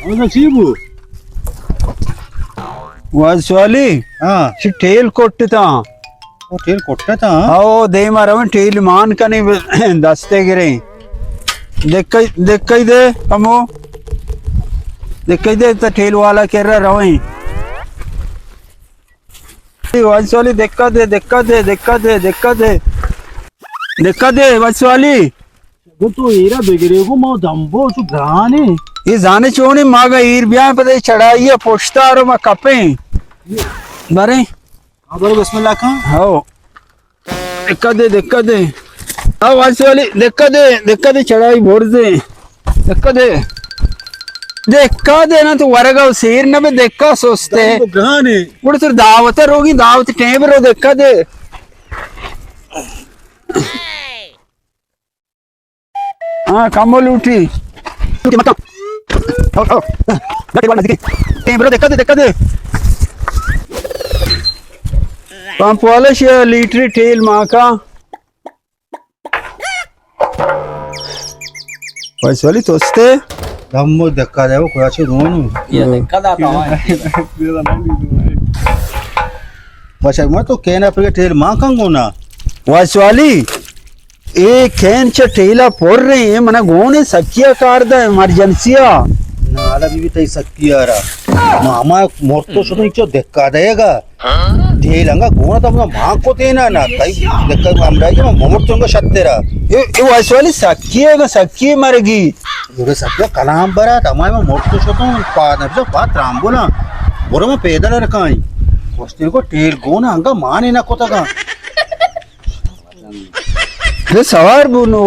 او چی بو؟ واجہ سوالی؟ ہاں۔ چی ٹیل کٹتا؟ او ٹیل کٹتا؟ او دیما رویں ٹیل مان کنی دستے گریں۔ دکئی، دکئی دے کمو۔ دکئی دے تا ٹیل والا کرا رویں۔ واجہ سوالی دکا دے، دکا دے، دکا دے، دکا دے۔ دکا دے، واجہ سوالی۔ گو تو ایرا بگرے گو، ما دمبو چو گرانے۔ یہ زانے چونی ماگا ایر بیاں پدے چڑھائی ہے، پشتا رو ما کپیں۔ برے۔ ہاں، برے بسم اللہ کھاں۔ ہاؤ۔ دکا دے، دکا دے۔ ہاؤ، واجہ سوالی، دکا دے، دکا دے چڑھائی بھر دے۔ دکا دے۔ دکا دے نا تو ورگا و سیر نہ بے دکا سستے۔ گرانے۔ گڑا تو دعوت روگی، دعوت ٹیم رو دکا دے۔ ہاں، کمو لوٹی۔ لوٹی مکان۔ او، او۔ گٹی بڑا نزدیکی۔ ٹیم رو دکا دے، دکا دے۔ پمپ والا شیا لیٹری ٹیل ماکا۔ واجہ سوالی توستے؟ دمو دکا دے، وہ کوئی اچھے دونوں۔ یہ دکا دا تا ہوا ہے۔ بس، میں تو کہنا پڑے ٹیل ماں کن گونا۔ واجہ سوالی؟ اے کین چہ ٹیلا پر رہے ہیں، منا گونے سکیا کار دا ایمرجنسی آ۔ نالا بی بی تئی سکی آرا۔ ماما مرتو شدو چو دکا دے گا۔ ٹیل انگا گونا تا منا ماں کو دینا نا۔ تئی دکا امرائی کہ ماں مرتو انگا شتے را۔ اے، اے واجہ سوالی سکی ہے نا، سکی مرگی۔ اے سکیا کلام برا تا ماں مرتو شدو پا نبزا پا ترامبولا۔ برو میں پیدل رکھائیں۔ کوشتے کو ٹیل گونا انگا مانے نہ کتگا۔ بے سوار بو نو۔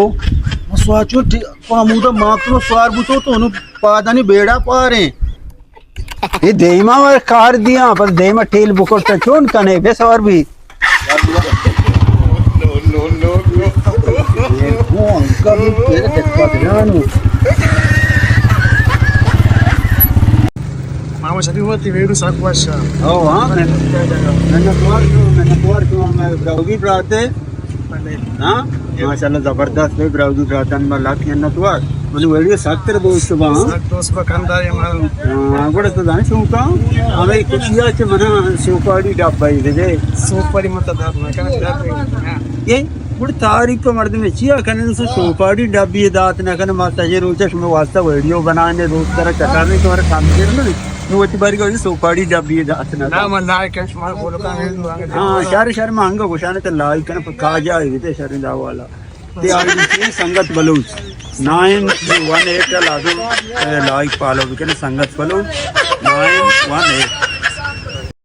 سوار چو ٹی-، پامودا ماں کو سوار بو تو، تو نو پادانی بیڑا پاریں۔ یہ دیما ور کار دیا، پر دیما ٹیل بکڑتا چون کنے، بے سوار بھی۔ یہ وہ انکل تیرے دکھا دیا نو۔ ماما شریف وتی ویڈیو سک وش۔ او ہاں، منتوار شو، منتوار شو، میں براہوئی براتے۔ بلے۔ ہاں؟ ماشاءاللہ زبردست بے براہوئی براتن ما لاکھ منتوار۔ منی ویڈیو سک تر دوست با، ہاں؟ سک دوست با کنداری ما۔ ہاں، گڑا تو دانے شوقا؟ ہمیں خوشی آ چے منا سوپاڑی ڈبائی دے دے۔ سوپاڑی مت دات نہ کنا، دات نہ۔ یہ گڑا تعریف پہ مردم چیا کنے سو سوپاڑی ڈبی دات نہ کنے، ما سجے روچش میں واسطہ ویڈیو بنانے دوست طرح چکانے تو ہر کام کرنے۔ نو وتی باری گوشی سوپاڑی ڈبی دات نہ۔ نا، من لائک ہے، شما بولو کا نہیں۔ ہاں، شر شر ما انگا گوشانے تے لائک کنا، پر کاجا ہے بیتے شر دا والا۔ تے آئی ڈی چی سنگت بلوچ۔ نائن ون ایٹ لازم، اے، لائک فالو بکنے سنگت بلوچ۔ Nine one at.